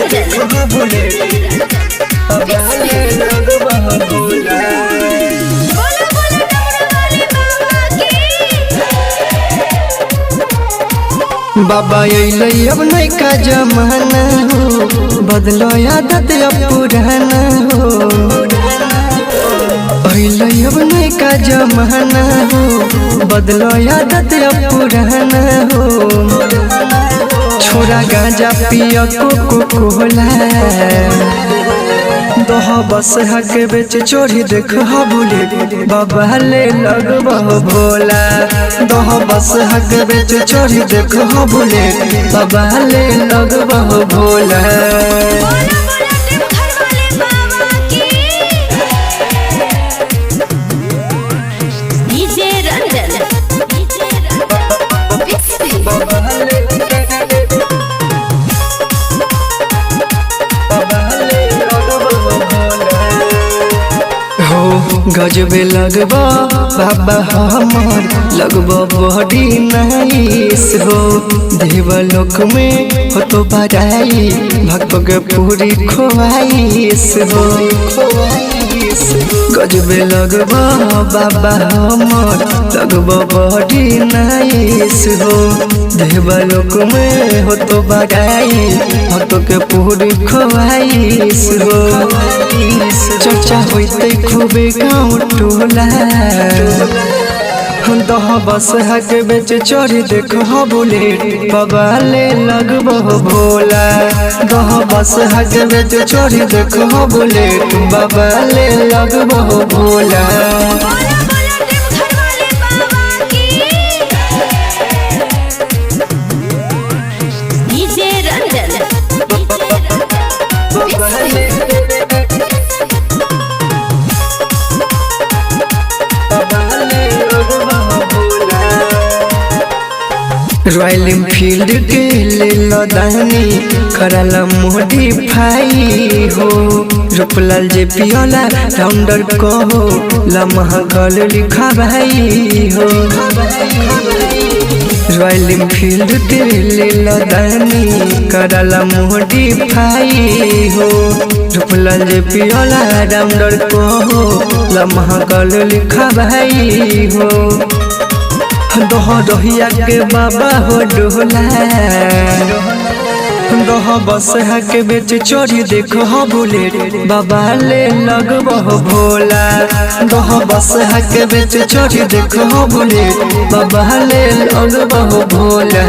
रंजन। देखो बुलेट बाबा ले लगवा भोला। बोलो बोलो डमरू वाले बाबा की। बाबा अइलै अब नैका जमाना हो, बदलो आदत अब पुराना हो। अइलै अब नैका जमाना हो, बदलो आदत अब पुराना हो। छोरा गांजा पिया कोको कोला, दह बस हक बेच चोरी देख बुलेट बाबा ले लगबह भोला। दह बस हक बेच चोरी देख बुलेट बाबा ले लगबह भोला। बोलो बोलो देवघर वाले बाबा की। डीजे रंजन। डीजे रंजन। बिस्मी। हो गजबे लगबा बाबा हमर, लगबा बड़ी नाइस हो। देवलोक में हो तो बड़ाई, भक्त के पूरी खोआइस हो। गजबे लगबा बाबा हमर, लगबा बड़ी नाइस हो। देवलोक में हो तो बड़ाई, भक्त के पूरी खोआइस हो। चर्चा होइते खूबे गाँव टोला, दह बस हक बेच चोरी देख बुलेट बाबा ले लगबह भोला। दह बस हक बेच चोरी देख बुलेट बाबा ले लगबह भोला। बोलो बोलो देवघर वाले बाबा की। DJ Ranjan. DJ Ranjan. Royal Enfield के ले लदानी करल मॉडिफाई हो। रूपलाल जे पियोला राउंडर कहो लम्हा कल लिखा भाई हो। रॉयल एनफील्ड के ले लदानी करल मॉडिफाई हो। रूपलाल जे पियोला राउंडर कहो लम्हा कल लिखा भाई हो। दह दहिया के बाबा हो डोला, दह बस हक बेच चोरी देख बुलेट बाबा ले लगबह भोला। दह बस हक बेच चोरी देख बुलेट बाबा ले लगबह भोला।